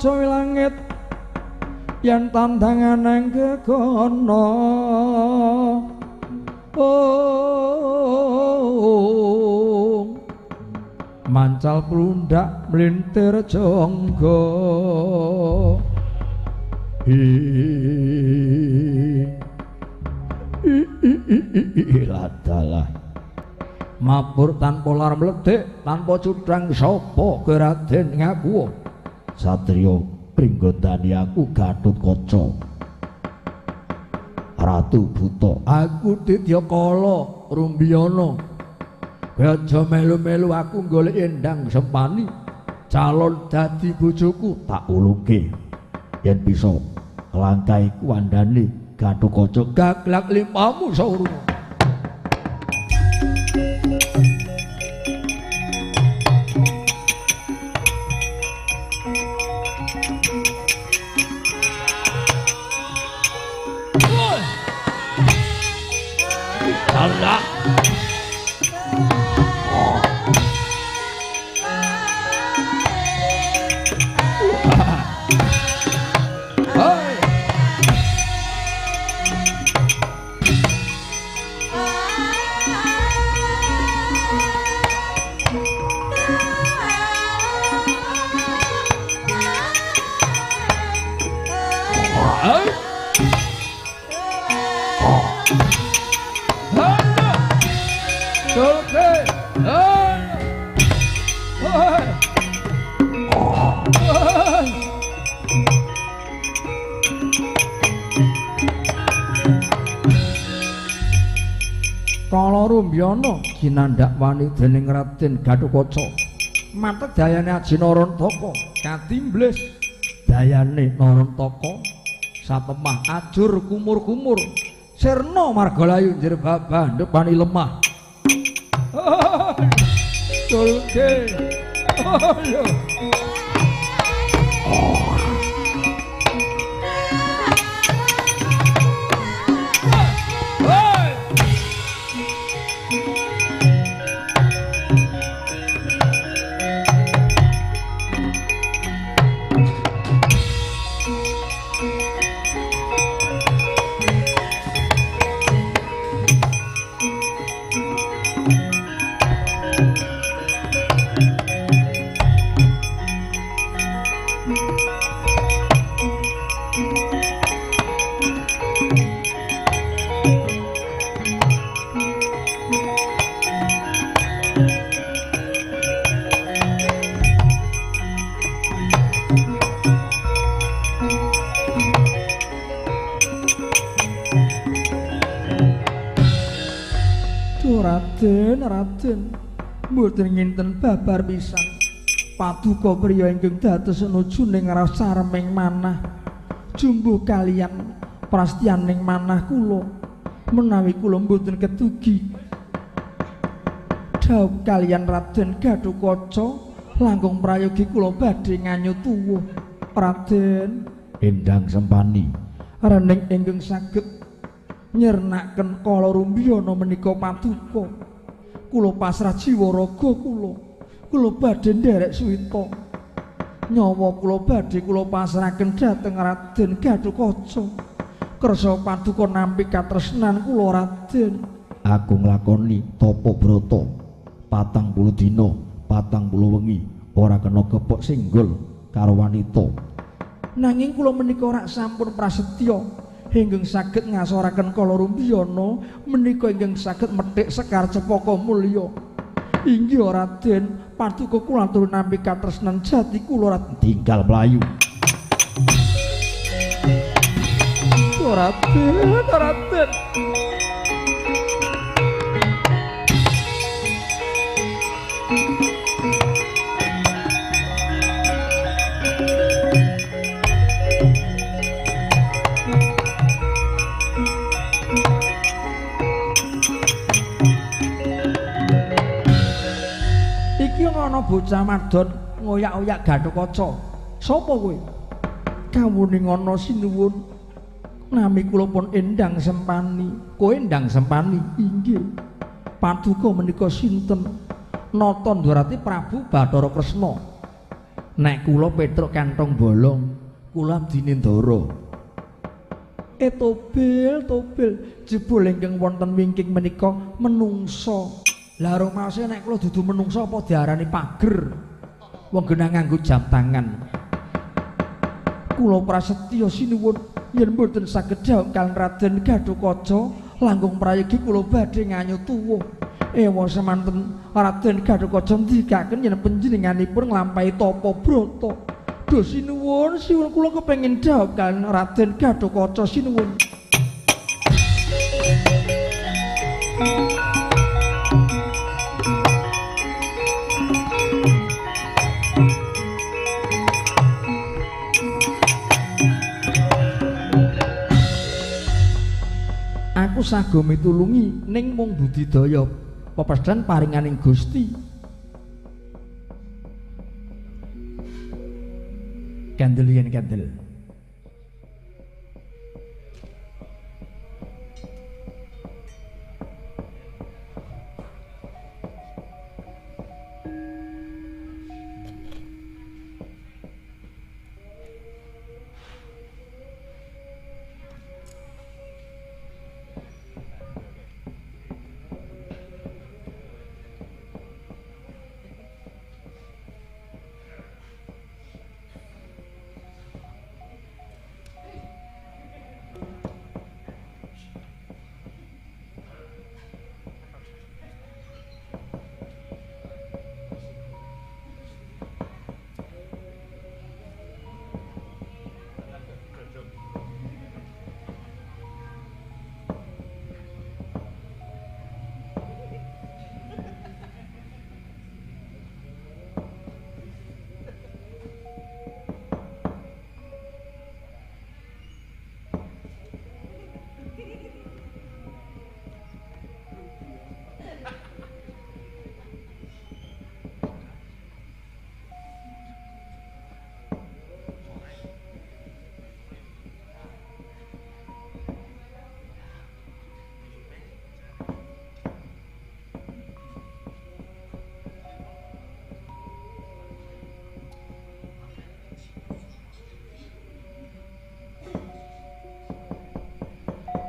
Raja langit yen tandangan nang gegono. Oh, mancal plundak mlintir jonggo. Ladalah mabur tanpa lar mledek tanpa cudhang sapa kowe Raden ngaku satriya pringgondani aku Gatotkaca Ratu Buta aku Tityakala Rumbiyana kowe aja melu-melu aku golek Endang Sempani calon dadi bojoku tak ulungke yen bisa langkahi kuwandane Gatotkaca gaglak limpamu saurung. Allah. Kala Rumbiyana ginandhak wani dening Raden Gatotkaca. Matek dayane aji Narantaka katimblis dayane Narantaka satemah ajur kumur-kumur sirna margalayu njir babah ndepani lemah. Tulke. Ayo. Raden, Raden, mboten nginten babar pisan. Paduka priya ingkang dados nuju ning sareming manah. Jumbuh kaliyan prastianing manah kula. Menawi kula mboten kedugi dhaup kaliyan Raden Gatotkaca langkung prayogi kula badhe nganyu tuwuh. Raden Endang Sempani rening ingkang saged nyirnaken Kala Rumbiyana menika paduka. Kula pasrah jiwa raga kula. Kula badhe nderek suwita. Nyawa kula badhe kula pasrahaken dhateng Raden Gatotkaca. Kersa paduka nampi katresnan kula Raden. Aku nglakoni tapa brata 40 dina, 40 wengi ora kena kepok singgul karo wanita. Nanging kula menika rak sampun prasetya ingkang saged ngasoraken Kala Rumbiyana menika ingkang saged methik sekar cepaka mulya. Inggih Raden, paduka kula atur nampi katresnan jati kula Raden. Tinggal mlayu. Raden, Raden. Ana bocah madon ngoyak-oyak Gatotkaca. Sapa kowe? Kawuning ana sinuwun. Nami kula pun Endang Sempani. Kowe Endang Sempani? Inggih. Paduka menika sinten? Nata Ndorati Prabu Bathara Kresna. Nek kula Petruk kantong bolong, kula abdine Ndara. Tobil, tobil, jebul ingkang wonten wingking menika menungsa. Lah rumase nek kula dudu menungsa apa diarani pager? Wong genah nganggo jam tangan. Kula prasetya sinuwun yen mboten saged dhawuh kaliyan Raden Gatotkaca langkung prayogi kula badhe nganyu tuwuh. Ewa semanten Raden Gatotkaca ndikaken yen panjenenganipun nglampahi tapa brata. Duh sinuwun, sinuwun kula kepengin dhawuh kaliyan Raden Gatotkaca sinuwun. Aku sago mitulungi ning mung budidaya pepesten paringaning Gusti. Kendel yen kendel.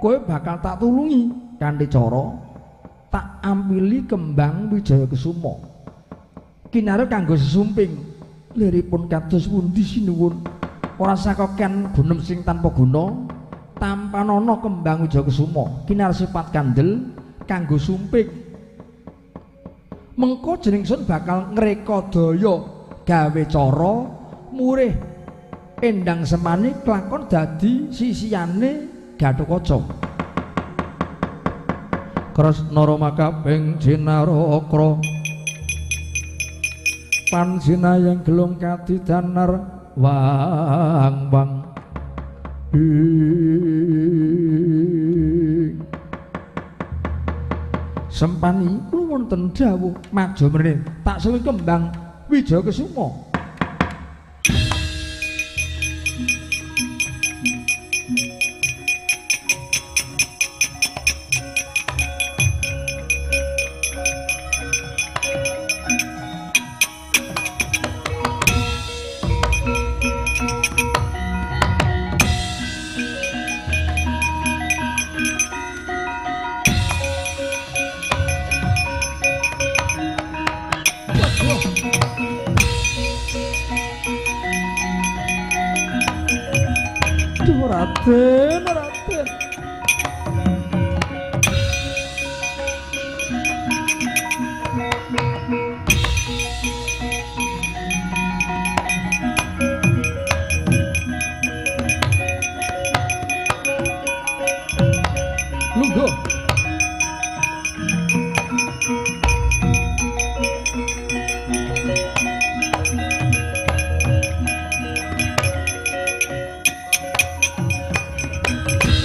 Kowe bakal tak tulungi kanthi cara tak ampili kembang Wijaya Kesuma. Kinarya kanggo sesumping. Liripun kados pundi sinuwun? Ora sakaken gunem sing tanpa guna, tampanana kembang Wijaya Kesuma. Kinarya sifat kandel kanggo sumping. Mengko jeneng sun bakal ngrekodaya gawe cara murih Endang Semani kelakon dadi sisiyane Gatotkaca. Kresna Rama kaping jinarakra panjinayang gelung kadidanar wang wang ing Sempani kula wonten dawuh maja mrene tak suwun kembang Wijaya Kesuma. Raden, Raden. Lungguh.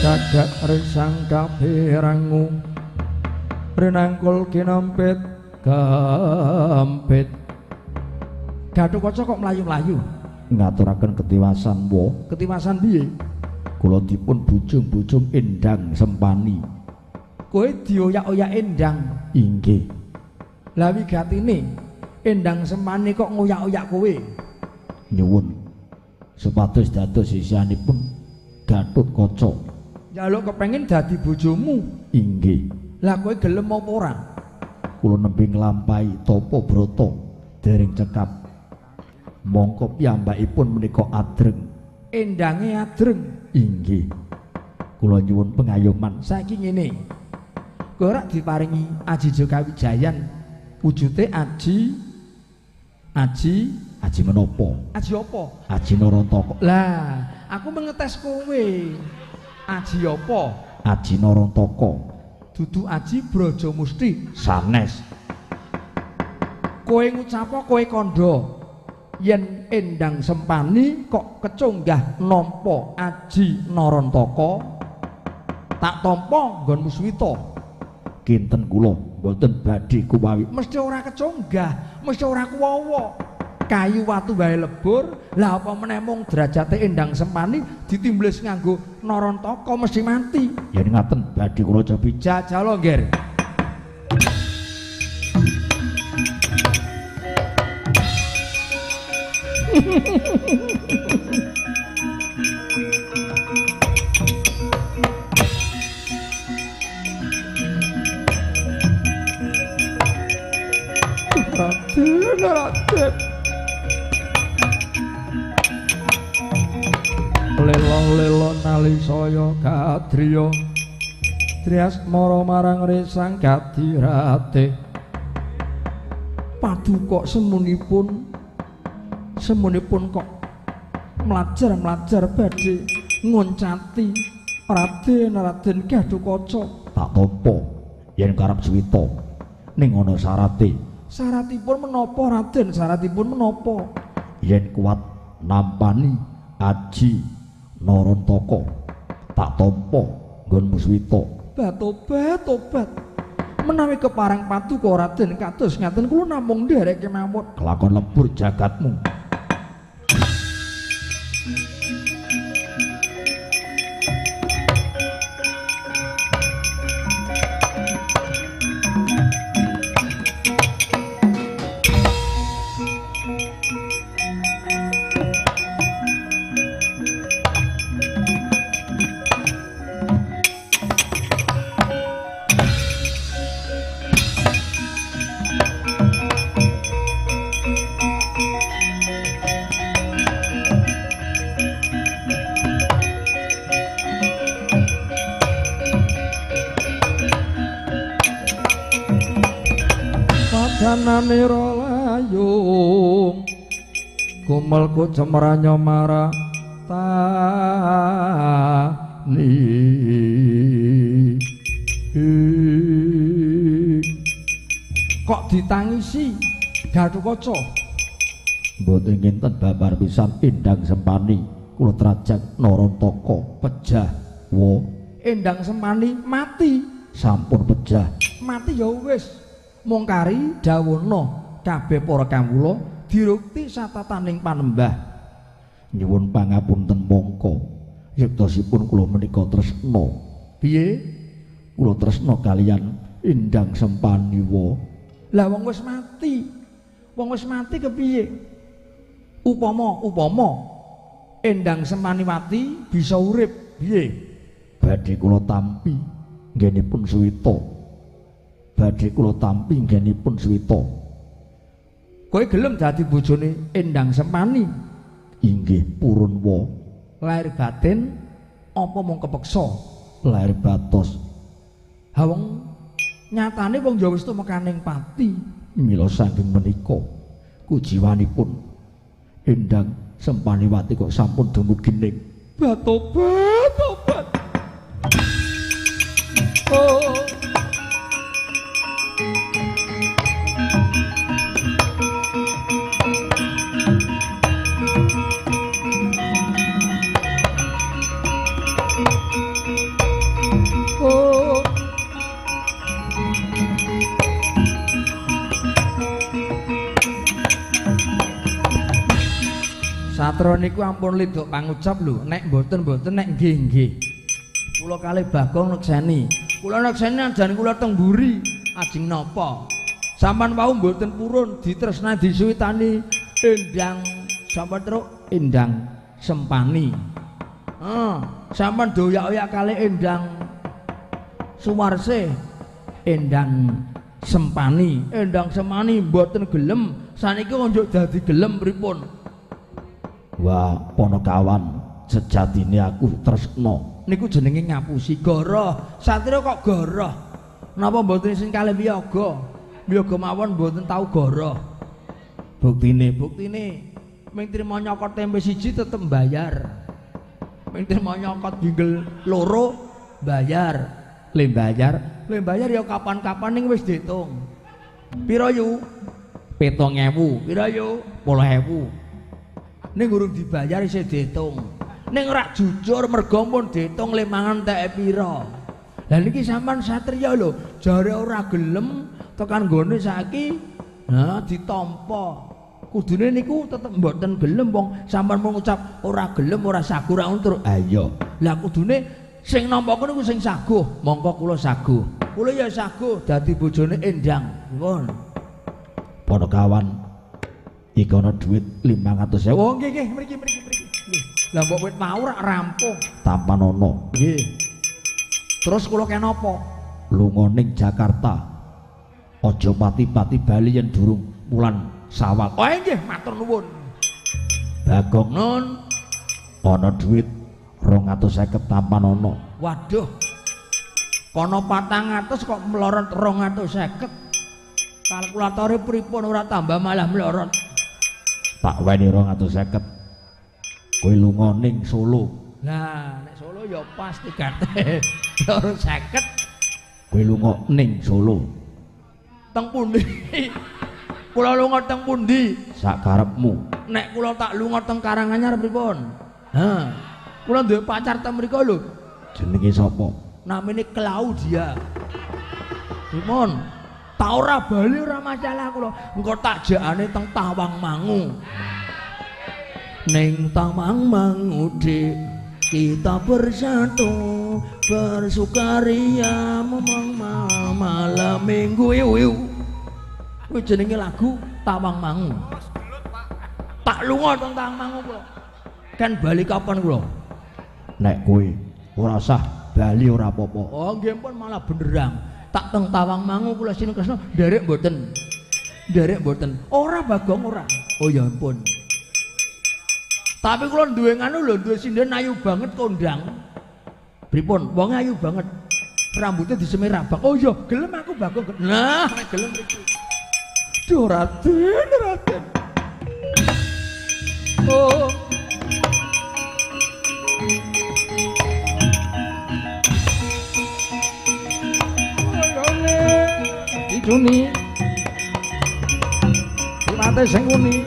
Gagak risang kapirangu rinangkul kinempit gempit. Gatotkaca kok mlayu-mlayu ngaturaken ketiwasan wa. Ketiwasan piye? Kula dipun bujung-bujung Endang Sempani. Kowe dioyak-oyak Endang? Inggih. Lah wigatine Endang Sempani kok ngoyak-oyak kowe? Nyuwun supados dados sisihanipun Gatotkaca. Njaluk kepengin dadi bojomu. Inggih. Lah kowe gelem apa ora? Kula nembe nglampahi tapa brata dereng cekap. Mongko piyambakipun menika adreng. Endange adreng. Inggih. Kula nyuwun pengayoman. Saiki ngene. Kowe ora diparingi aji Jokawijayan. Wujute aji aji aji menapa? Aji apa? Aji Narantaka. Lah, aku mengetes kowe. Aji apa? Aji Narantaka. Dudu aji Brajamusti. Sanes. Kowe ngucapa kowe kandha yen Endang Sempani kok kecunggah nampa aji Narantaka, tak tampa nggonmu suwita. Kinten kula mboten badhe kuwawi. Mesti ora kecunggah, mesti ora kuwawa. Kayu watu wae lebur, lah apa meneh mung derajate Endang Sempani ditimblis nganggo Narantaka mesti mati. Yen ngaten badhe kula cobi. Jajal ngger. Raden, Raden. Lelo-lelo nalisaya kadriya Triasmara marang resang kadirate. Paduka semunipun semunipun kok mlajar-mlajar badhe ngoncati Raden Raden Gatotkaca. Tak tampa yen karep suwita ning ana syarate. Syaratipun menapa Raden? Syaratipun menapa? Yen kuat nampani aji Narantaka tak tampa nggonmu suwita. Batobat tobat. Menawi kepareng paduka Raden kados ngaten kula namung nderek kemawon. Kelakon lebur jagatmu. Padananira layung kumelku cemranyo maratani. Kok ditangisi Gatotkaca? Mboten kinten babar pisan Endang Sempani kula trajak Narantaka pejah wa. Endang Sempani mati. Sampun pejah. Mati ya wis. Mung kari dawono kabeh para kawula dirukti satataning panembah. Nyuwun pangapunten mongko yektosipun kula menika tresna. Piye? Kula tresna kalian Endang Sempani wa. Lah wong wis mati. Wong wis mati kepiye? Upama Endang Sempaniwati bisa urip piye? Badhe kula tampi nggenipun suwita. Badhe kula tampi nggenipun suwita. Kowe gelem dadi bojone Endang Sempani? Inggih purun wa. Lahir batin apa mung kepeksa? Lahir batos. Ha wong nyatane wong ya wis tumekaning pati. Mila saking menika kujiwanipun Endang Sempaniwati kok sampun dumugi ning batobat tobat. Oh. Oh. Satria niku ampun lidok pangucap lho, nek mboten-mboten nek nggih-nggih. Kula kalih Bagong nekseni. Kula nekseni ajan kula teng mburi, ajeng napa? Sampeyan wau mboten purun ditresnani disuwitani Endang Sampeyan truk Endang Sempani. Heeh, sampeyan doyak-oyak kalih Endang Suwarse, Endang Sempani. Endang Sempani mboten gelem, saniki njuk dadi gelem pripun? Wah, Ponokawan, sejatine aku tresna. Niku jenenge ngapusi goroh. Satria kok goroh? Napa mboten sing kalih wiyaga? Wiyaga mawon mboten tau goroh. Buktine, buktine ming trimo nyokot tempe siji tetep mbayar. Ming trimo nyokot ginggel loro bayar. Le bayar, le bayar ya kapan-kapan ning wis diitung. Pira yu? 7.000. Pira yu? 10.000. Ning urung dibayar isih diitung. Ning ora jujur mergo pun diitung le mangan teke pira. Lah niki sampean satriya lho, jare ora gelem tekan nggone saiki, nah ditampa. Kudune niku tetep mboten gelem wong sampean mengucap ora gelem ora saguh ora untur. Ha iya. Lah kudune sing nampa niku sing saguh, mongko kula saguh. Kula ya saguh dadi bojone Endang. Nuwun. Ponokawan, iki ana dhuwit 500.000. Oh nggih nggih, mriki mriki mriki. Lah mbok wit mau rak rampung. Tampanono. Nggih. Terus kula kena apa? Lunga ning Jakarta. Aja pati-pati bali yen durung wulan Sawal. Oh nggih, matur nuwun. Bagong nun, ana dhuwit 250 tampanono. Waduh. Kono 400 kok melorot 250. Kalkulatore pripun ora tambah malah melorot. Tak weni 250. Kowe lunga ning Solo. Lah, nek Solo ya pas 350. Kowe lunga ning Solo. Teng pundi? Kula lunga teng pundi? Sakarepmu. Nek kula tak lunga teng Karanganyar pripun? Ha. Kula duwe pacar teng mriku lho. Jenenge sapa? Namine Claudia. Pripun? Tak ora bali ora masalah kula. Engko tak jakane teng Tawangmangu. Ning Tawangmangu Dik, kita bersatu bersukaria memang malam minggu iu. Kuwi jenenge lagu Tawangmangu. Tak lunga teng Tawangmangu kula. Kan bali kapan kula? Nek kowe ora usah bali ora apa-apa. Oh nggih pun malah benderang. Tak teng Tawangmangu kula Sinu Kresna nderek mboten. Nderek mboten. Ora Bagong ora. Oh ya ampun. Tapi kula duwe nganu lho, duwe sinden ayu banget kondang. Pripun? Wong ayu banget. Rambutnya disemir abang. Oh iya, gelem aku Bagong. Nah, nek gelem mriki. Duh Raden, Raden. Oh. Dicuni. Dimate sing uni.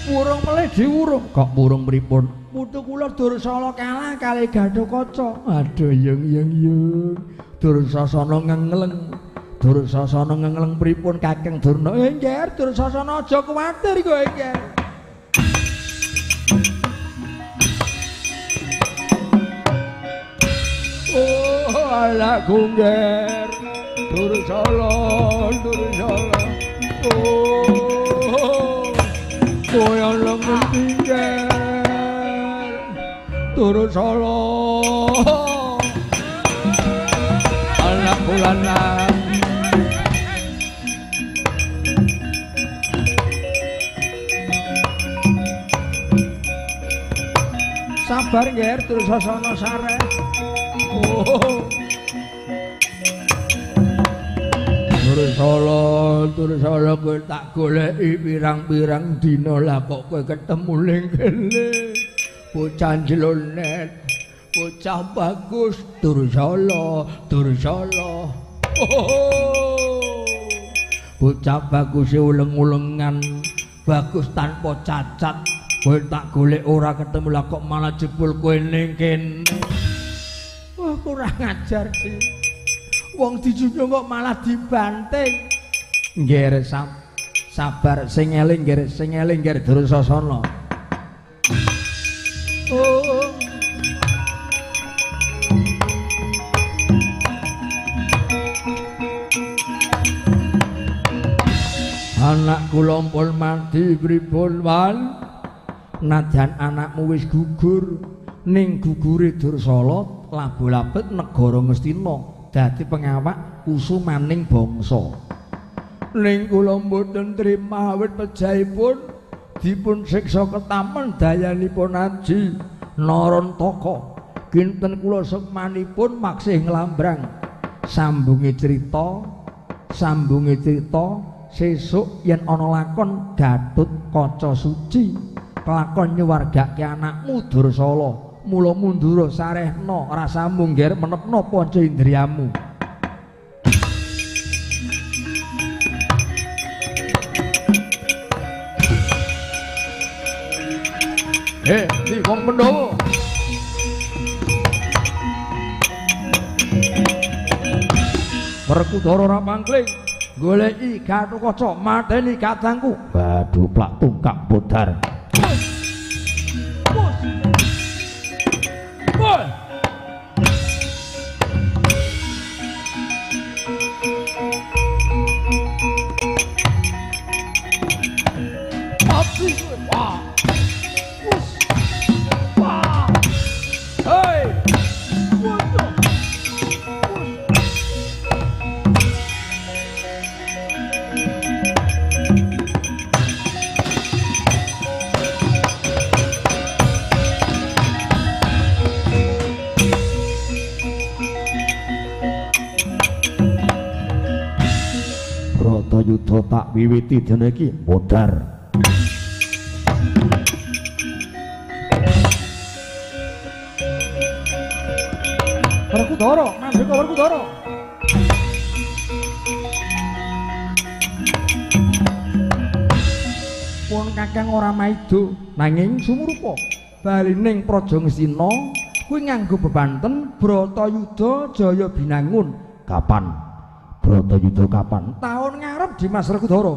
Wurung melih diwurung. Kok wurung pripun? Putu kula Dursala kalah kalih Gatotkaca. Aduh yung yung yung. Dursasana ngengleng. Dursasana ngengleng pripun Kakang Durna? Engger Dursasana aja kuwatir kowe engger. Oh ala gungger Dursala Dursala. Oh kowe ana ngendi nger Dursala anak lanang. Sabar nger Dursasana sareh. Oh. Dursala, Dursala kowe tak goleki pirang-pirang dina lah kok kowe ketemu ning kene. Bocah jlonet, bocah bagus Dursala, Dursala. Oh. Bocah bagus uleng-ulengan, bagus tanpa cacat. Kowe tak golek ora ketemu lah kok malah jebul kowe ning kene. Wah, kurang ajar sih. Wong dijunjung kok malah dibanting. Ngger sabar sing eling ngger sing eling ngger Dursasana. Oh. Anak kula pun mati pripun, Wan? Nadyan anakmu wis gugur, ning gugure Dursala labu-labet negara Ngastina dadi pengawak kusumaning bangsa. Ning kula mboten trima awit pejahipun dipun siksa ketamen dayanipun aji Narantaka. Kinten kula sukmanipun maksih nglambrang. Sambunge crita sesuk yen ana lakon Gatut Kaca Suci kelakon nyuwargake anakmu Dursala. Mula mundura sarehna rasamu ngger menepna panca indriyamu. Di wong Pandhawa. Werkudara ora pangkling, goleki Gatotkaca mateni kadangku. Waduh, plak tungkak bodar. Bratayuda tak wiwiti dina iki modar. Werkudara, mandeka Werkudara. Pun Kakang ora maido nanging sumurupa bali ning Praja Ngastina kuwi nganggo bebanten Bratayuda Jaya Binangun. Kapan? Bratayuda kapan? Taun ngarep Dimas Werkudara.